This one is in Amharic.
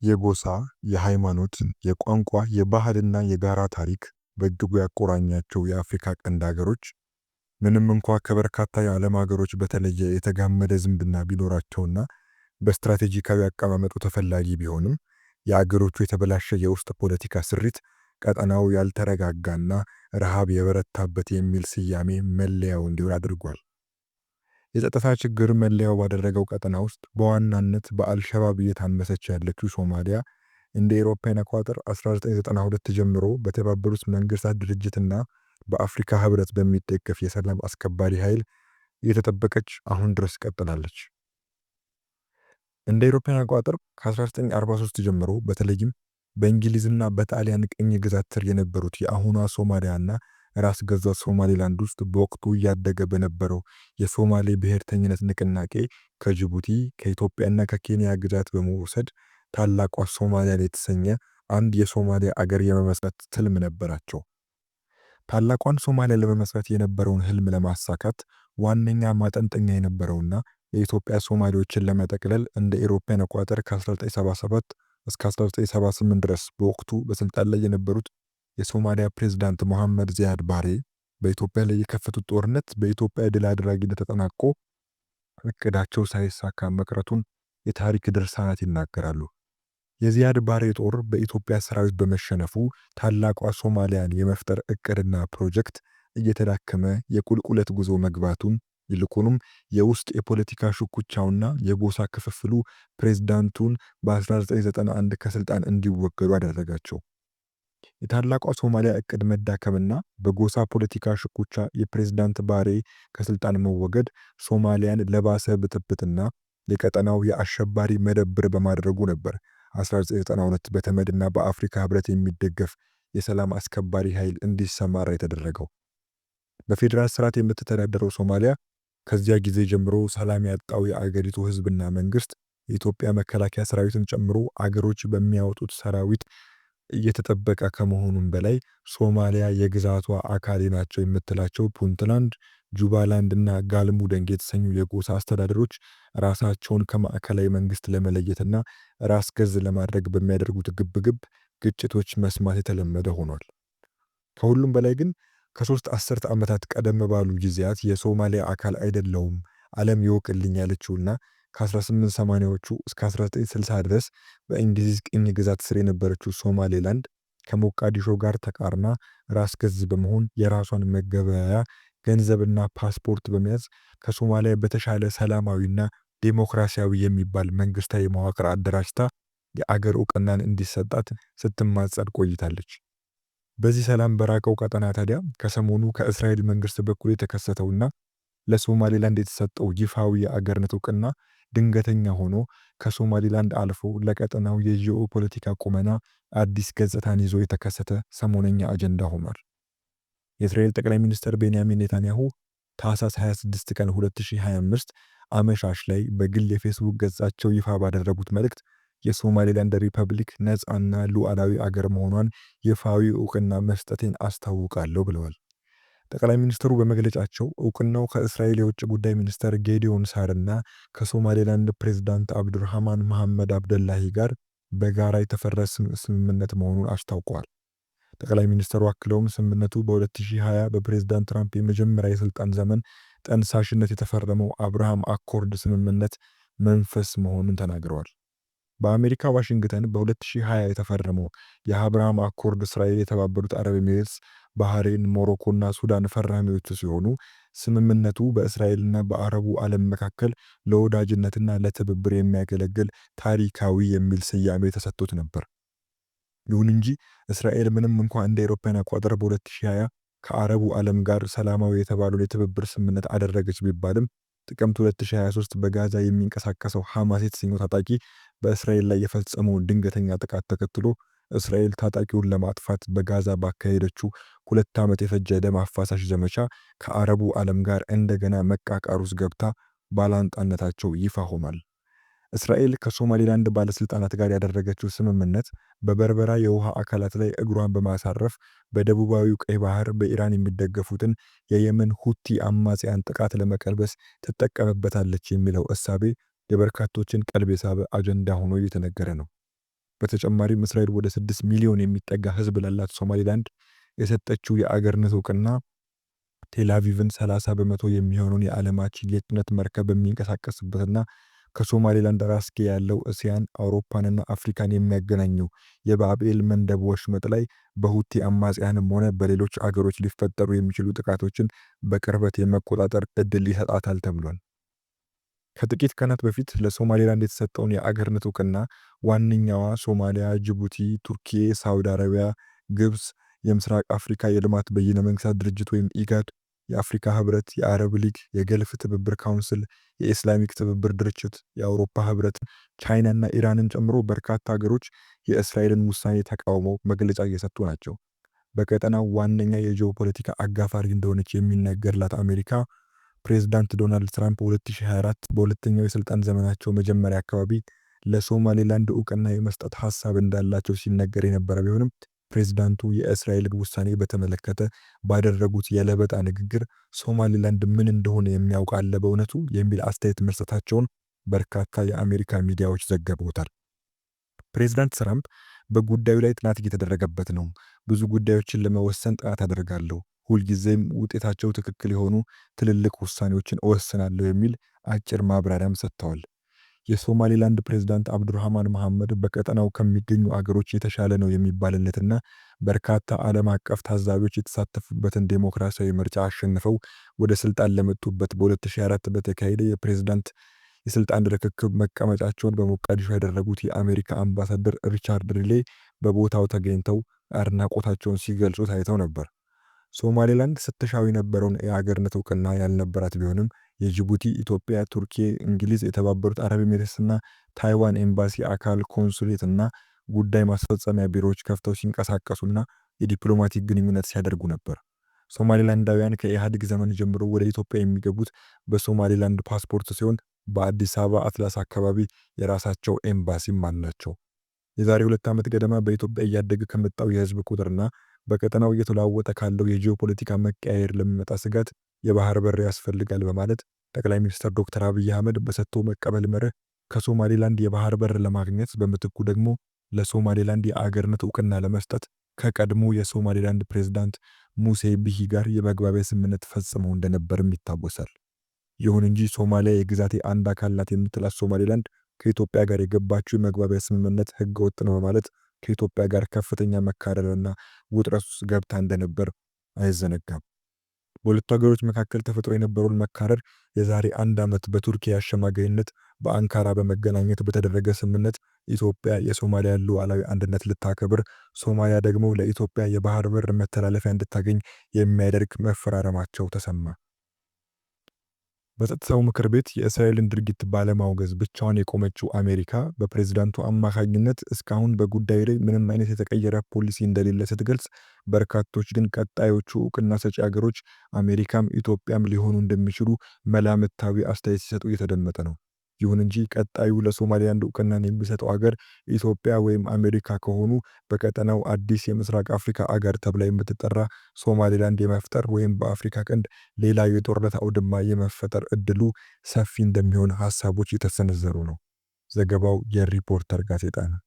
የጎሳ፣ የሃይማኖት፣ የቋንቋ፣ የባህልና የጋራ ታሪክ በእጅጉ ያቆራኛቸው የአፍሪካ ቀንድ ሀገሮች ምንም እንኳ ከበርካታ የዓለም ሀገሮች በተለየ የተጋመደ ዝምድና ቢኖራቸውና በስትራቴጂካዊ አቀማመጡ ተፈላጊ ቢሆንም፣ የአገሮቹ የተበላሸ የውስጥ ፖለቲካ ስሪት ቀጠናው ያልተረጋጋና ረሃብ የበረታበት የሚል ስያሜ መለያው እንዲሆን አድርጓል። የጸጥታ ችግር መለያው ባደረገው ቀጠና ውስጥ በዋናነት በአልሸባብ እየታመሰች ያለችው ሶማሊያ እንደ አውሮፓውያን አቆጣጠር 1992 ጀምሮ በተባበሩት መንግስታት ድርጅትና በአፍሪካ ህብረት በሚደገፍ የሰላም አስከባሪ ኃይል እየተጠበቀች አሁን ድረስ ቀጥላለች። እንደ አውሮፓውያን አቆጣጠር ከ1943 ጀምሮ በተለይም በእንግሊዝና በጣሊያን ቅኝ ግዛት ስር የነበሩት የአሁኗ ሶማሊያና ራስ ገዟ ሶማሌላንድ ውስጥ በወቅቱ እያደገ በነበረው የሶማሌ ብሔርተኝነት ንቅናቄ ከጅቡቲ፣ ከኢትዮጵያና ከኬንያ ግዛት በመውሰድ ታላቋ ሶማሊያ የተሰኘ አንድ የሶማሊያ አገር የመመስረት ትልም ነበራቸው። ታላቋን ሶማሊያ ለመመስረት የነበረውን ህልም ለማሳካት ዋነኛ ማጠንጠኛ የነበረውና የኢትዮጵያ ሶማሌዎችን ለመጠቅለል እንደ አውሮፓውያን አቆጣጠር ከ1977 እስከ 1978 ድረስ በወቅቱ በስልጣን ላይ የነበሩት የሶማሊያ ፕሬዝዳንት መሐመድ ዚያድ ባሬ በኢትዮጵያ ላይ የከፈቱት ጦርነት በኢትዮጵያ ድል አድራጊነት ተጠናቆ እቅዳቸው ሳይሳካ መቅረቱን የታሪክ ድርሳናት ይናገራሉ። የዚያድ ባሬ ጦር በኢትዮጵያ ሰራዊት በመሸነፉ ታላቋ ሶማሊያን የመፍጠር እቅድና ፕሮጀክት እየተዳከመ የቁልቁለት ጉዞ መግባቱን፣ ይልቁንም የውስጥ የፖለቲካ ሽኩቻውና የጎሳ ክፍፍሉ ፕሬዝዳንቱን በ1991 ከስልጣን እንዲወገዱ አደረጋቸው። የታላቋ ሶማሊያ እቅድ መዳከምና በጎሳ ፖለቲካ ሽኩቻ የፕሬዝዳንት ባሬ ከስልጣን መወገድ ሶማሊያን ለባሰ ብጥብጥና የቀጠናው የአሸባሪ መደብር በማድረጉ ነበር 1992 በተመድና በአፍሪካ ህብረት የሚደገፍ የሰላም አስከባሪ ኃይል እንዲሰማራ የተደረገው። በፌዴራል ስርዓት የምትተዳደረው ሶማሊያ ከዚያ ጊዜ ጀምሮ ሰላም ያጣው የአገሪቱ ህዝብና መንግስት የኢትዮጵያ መከላከያ ሰራዊትን ጨምሮ አገሮች በሚያወጡት ሰራዊት እየተጠበቀ ከመሆኑም በላይ ሶማሊያ የግዛቷ አካል ናቸው የምትላቸው ፑንትላንድ፣ ጁባላንድ እና ጋልሙደንግ የተሰኙ የጎሳ አስተዳደሮች ራሳቸውን ከማዕከላዊ መንግስት ለመለየትና ራስ ገዝ ለማድረግ በሚያደርጉት ግብግብ ግጭቶች መስማት የተለመደ ሆኗል። ከሁሉም በላይ ግን ከ3 አስርተ ዓመታት ቀደም ባሉ ጊዜያት የሶማሊያ አካል አይደለውም ዓለም ይወቅልኝ ያለችውና ከ1880ዎቹ እስከ 1960 ድረስ በእንግሊዝ ቅኝ ግዛት ስር የነበረችው ሶማሌላንድ ከሞቃዲሾ ጋር ተቃርና ራስ ገዝ በመሆን የራሷን መገበያያ ገንዘብና ፓስፖርት በመያዝ ከሶማሊያ በተሻለ ሰላማዊና ዴሞክራሲያዊ የሚባል መንግስታዊ መዋቅር አደራጅታ የአገር እውቅናን እንዲሰጣት ስትማጸን ቆይታለች። በዚህ ሰላም በራቀው ቀጠና ታዲያ ከሰሞኑ ከእስራኤል መንግስት በኩል የተከሰተውና ለሶማሌላንድ የተሰጠው ይፋዊ የአገርነት እውቅና ድንገተኛ ሆኖ ከሶማሌላንድ አልፎ ለቀጠናው የጂኦ ፖለቲካ ቁመና አዲስ ገጽታን ይዞ የተከሰተ ሰሞነኛ አጀንዳ ሆኗል። የእስራኤል ጠቅላይ ሚኒስትር ቤንያሚን ኔታንያሁ ታህሳስ 26 ቀን 2025 አመሻሽ ላይ በግል የፌስቡክ ገጻቸው ይፋ ባደረጉት መልእክት የሶማሌላንድ ሪፐብሊክ ነፃና ሉዓላዊ አገር መሆኗን ይፋዊ እውቅና መስጠቴን አስታውቃለሁ ብለዋል። ጠቅላይ ሚኒስትሩ በመግለጫቸው እውቅናው ከእስራኤል የውጭ ጉዳይ ሚኒስትር ጌዲዮን ሳርና ከሶማሌላንድ ፕሬዝዳንት አብዱርሃማን መሐመድ አብደላሂ ጋር በጋራ የተፈረመ ስምምነት መሆኑን አስታውቀዋል። ጠቅላይ ሚኒስትሩ አክለውም ስምምነቱ በ2020 በፕሬዝዳንት ትራምፕ የመጀመሪያ የስልጣን ዘመን ጠንሳሽነት የተፈረመው አብርሃም አኮርድ ስምምነት መንፈስ መሆኑን ተናግረዋል። በአሜሪካ ዋሽንግተን በ2020 የተፈረመው የአብርሃም አኮርድ እስራኤል፣ የተባበሩት አረብ ኤሚሬትስ፣ ባህሬን፣ ሞሮኮና ሱዳን ፈራሚዎቹ ሲሆኑ፣ ስምምነቱ በእስራኤልና በአረቡ ዓለም መካከል ለወዳጅነትና ለትብብር የሚያገለግል ታሪካዊ የሚል ስያሜ ተሰጥቶት ነበር። ይሁን እንጂ እስራኤል ምንም እንኳን እንደ አውሮፓውያን አቆጣጠር በ2020 ከአረቡ ዓለም ጋር ሰላማዊ የተባለውን የትብብር ስምምነት አደረገች ቢባልም፣ ጥቅምት 2023 በጋዛ የሚንቀሳቀሰው ሐማስ የተሰኘው ታጣቂ በእስራኤል ላይ የፈጸመውን ድንገተኛ ጥቃት ተከትሎ እስራኤል ታጣቂውን ለማጥፋት በጋዛ ባካሄደችው 2 ዓመት የፈጀ ደም አፋሳሽ ዘመቻ ከአረቡ ዓለም ጋር እንደገና መቃቃር ውስጥ ገብታ ባላንጣነታቸው ይፋ ሆኗል። እስራኤል ከሶማሊላንድ ባለስልጣናት ጋር ያደረገችው ስምምነት በበርበራ የውሃ አካላት ላይ እግሯን በማሳረፍ በደቡባዊው ቀይ ባህር በኢራን የሚደገፉትን የየመን ሁቲ አማጽያን ጥቃት ለመቀልበስ ትጠቀምበታለች የሚለው እሳቤ የበርካቶችን ቀልብ የሳበ አጀንዳ ሆኖ እየተነገረ ነው። በተጨማሪም እስራኤል ወደ 6 ሚሊዮን የሚጠጋ ህዝብ ላላት ሶማሊላንድ የሰጠችው የአገርነት እውቅና ቴልአቪቭን 30% የሚሆነውን የዓለማችን የጭነት መርከብ በሚንቀሳቀስበትና ከሶማሌላንድ ራስጌ ያለው እስያን፣ አውሮፓንና አፍሪካን የሚያገናኘው የባብኤል መንደብ ወሽመጥ ላይ በሁቲ አማጽያንም ሆነ በሌሎች አገሮች ሊፈጠሩ የሚችሉ ጥቃቶችን በቅርበት የመቆጣጠር እድል ይሰጣታል ተብሏል። ከጥቂት ቀናት በፊት ለሶማሌላንድ የተሰጠውን የአገርነት እውቅና ዋነኛዋ ሶማሊያ፣ ጅቡቲ፣ ቱርኪዬ፣ ሳውዲ አረቢያ፣ ግብፅ፣ የምስራቅ አፍሪካ የልማት በይነ መንግስታት ድርጅት ወይም ኢጋድ፣ የአፍሪካ ህብረት፣ የአረብ ሊግ፣ የገልፍ ትብብር ካውንስል፣ የኢስላሚክ ትብብር ድርጅት፣ የአውሮፓ ህብረት፣ ቻይና እና ኢራንን ጨምሮ በርካታ ሀገሮች የእስራኤልን ውሳኔ ተቃውመው መግለጫ እየሰጡ ናቸው። በቀጠናው ዋነኛ የጂኦፖለቲካ አጋፋሪ እንደሆነች የሚነገርላት አሜሪካ ፕሬዝዳንት ዶናልድ ትራምፕ 2024 በሁለተኛው የስልጣን ዘመናቸው መጀመሪያ አካባቢ ለሶማሌላንድ እውቅና የመስጠት ሀሳብ እንዳላቸው ሲነገር የነበረ ቢሆንም፣ ፕሬዝዳንቱ የእስራኤል ውሳኔ በተመለከተ ባደረጉት የለበጣ ንግግር "ሶማሌላንድ ምን እንደሆነ የሚያውቅ አለ በእውነቱ?" የሚል አስተያየት መስጠታቸውን በርካታ የአሜሪካ ሚዲያዎች ዘግበውታል። ፕሬዝዳንት ትራምፕ "በጉዳዩ ላይ ጥናት እየተደረገበት ነው። ብዙ ጉዳዮችን ለመወሰን ጥናት አደርጋለሁ። ሁልጊዜም ውጤታቸው ትክክል የሆኑ ትልልቅ ውሳኔዎችን እወስናለሁ" የሚል አጭር ማብራሪያም ሰጥተዋል። የሶማሌላንድ ፕሬዝዳንት አብዱራህማን መሐመድ በቀጠናው ከሚገኙ አገሮች የተሻለ ነው የሚባልለትና በርካታ ዓለም አቀፍ ታዛቢዎች የተሳተፉበትን ዴሞክራሲያዊ ምርጫ አሸንፈው ወደ ስልጣን ለመጡበት በ2004 በተካሄደ የፕሬዝዳንት የስልጣን ርክክብ መቀመጫቸውን በሞቃዲሾ ያደረጉት የአሜሪካ አምባሳደር ሪቻርድ ሪሌ በቦታው ተገኝተው አድናቆታቸውን ሲገልጹ ታይተው ነበር። ሶማሌላንድ ስትሻው የነበረውን የአገርነት እውቅና ያልነበራት ቢሆንም የጅቡቲ፣ ኢትዮጵያ፣ ቱርኪ፣ እንግሊዝ፣ የተባበሩት አረብ ኤሚሬትስ እና ታይዋን ኤምባሲ አካል ኮንሱሌት እና ጉዳይ ማስፈጸሚያ ቢሮዎች ከፍተው ሲንቀሳቀሱና የዲፕሎማቲክ ግንኙነት ሲያደርጉ ነበር። ሶማሌላንዳውያን ከኢህአዴግ ዘመን ጀምሮ ወደ ኢትዮጵያ የሚገቡት በሶማሌላንድ ፓስፖርት ሲሆን በአዲስ አበባ አትላስ አካባቢ የራሳቸው ኤምባሲም አላቸው። የዛሬ 2 ዓመት ገደማ በኢትዮጵያ እያደገ ከመጣው የህዝብ ቁጥርና በቀጠናው እየተለዋወጠ ካለው የጂኦፖለቲካ መቀያየር ለሚመጣ ስጋት የባህር በር ያስፈልጋል በማለት ጠቅላይ ሚኒስትር ዶክተር አብይ አህመድ በሰጥቶ መቀበል መርህ ከሶማሌላንድ የባህር በር ለማግኘት፣ በምትኩ ደግሞ ለሶማሌላንድ የአገርነት እውቅና ለመስጠት ከቀድሞ የሶማሌላንድ ፕሬዝዳንት ሙሴ ቢሂ ጋር የመግባቢያ ስምምነት ፈጽመው እንደነበርም ይታወሳል። ይሁን እንጂ ሶማሊያ የግዛቴ አንድ አካል ናት የምትላት ሶማሌላንድ ከኢትዮጵያ ጋር የገባችው የመግባቢያ ስምምነት ህገወጥ ነው በማለት ከኢትዮጵያ ጋር ከፍተኛ መካረርና ውጥረት ውስጥ ገብታ እንደነበር አይዘነጋም። በሁለቱ ሀገሮች መካከል ተፈጥሮ የነበረውን መካረር የዛሬ አንድ ዓመት በቱርኪያ አሸማጋይነት በአንካራ በመገናኘት በተደረገ ስምምነት ኢትዮጵያ የሶማሊያን ሉዓላዊ አንድነት ልታከብር፣ ሶማሊያ ደግሞ ለኢትዮጵያ የባህር በር መተላለፊያ እንድታገኝ የሚያደርግ መፈራረማቸው ተሰማ። በጸጥታው ምክር ቤት የእስራኤልን ድርጊት ባለማውገዝ ብቻዋን የቆመችው አሜሪካ በፕሬዝዳንቱ አማካኝነት እስካሁን በጉዳዩ ላይ ምንም አይነት የተቀየረ ፖሊሲ እንደሌለ ስትገልጽ፣ በርካቶች ግን ቀጣዮቹ እውቅና ሰጪ ሀገሮች አሜሪካም ኢትዮጵያም ሊሆኑ እንደሚችሉ መላምታዊ አስተያየት ሲሰጡ እየተደመጠ ነው። ይሁን እንጂ ቀጣዩ ለሶማሊላንድ እውቅናን የሚሰጠው ሀገር ኢትዮጵያ ወይም አሜሪካ ከሆኑ በቀጠናው አዲስ የምስራቅ አፍሪካ አገር ተብላ የምትጠራ ሶማሊላንድ የመፍጠር ወይም በአፍሪካ ቀንድ ሌላ የጦርነት አውድማ የመፈጠር እድሉ ሰፊ እንደሚሆን ሀሳቦች የተሰነዘሩ ነው። ዘገባው የሪፖርተር ጋዜጣ ነው።